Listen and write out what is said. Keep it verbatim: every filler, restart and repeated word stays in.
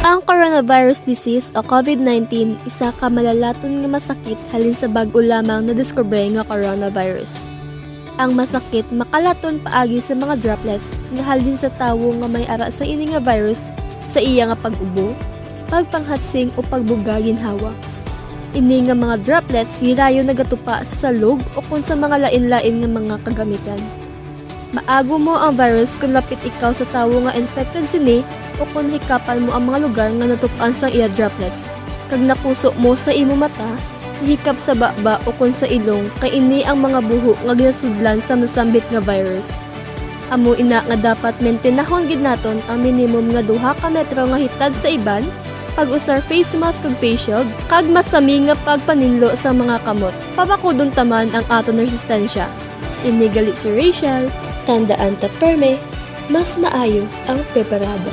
Ang coronavirus disease o COVID nineteen isa ka malalaton nga masakit halin sa bag-o lamang nadiskubre nga coronavirus. Ang masakit makalaton paagi sa mga droplets nga halin sa tawo nga may ara sa ini nga virus sa iya nga pag-ubo, pagpanghatsing o pagbuga ginhawa. Ini nga mga droplets hilayon nagatupa sa salog o kon sa mga lain-lain nga mga kagamitan. Maago mo ang virus kon lapit ikaw sa tawo nga infected sini o kon hikapan mo ang mga lugar nga natup-an sang iya droplets, kag nakuso mo sa imo mata, hihikap sa baba o kon sa ilong, kay ini ang mga buho nga ginasudlan sa nasambit nga virus. Amo ina nga dapat maintinahon gid naton ang minimum nga duha ka metro nga hitad sa iban, pag-usar face mask kag face shield, kag masami nga pagpaninlo sa mga kamot. Pabakudon ta man ang aton resistensya. Ini gali si Rachel. Tandaan ta perme, mas maayo ang preparado.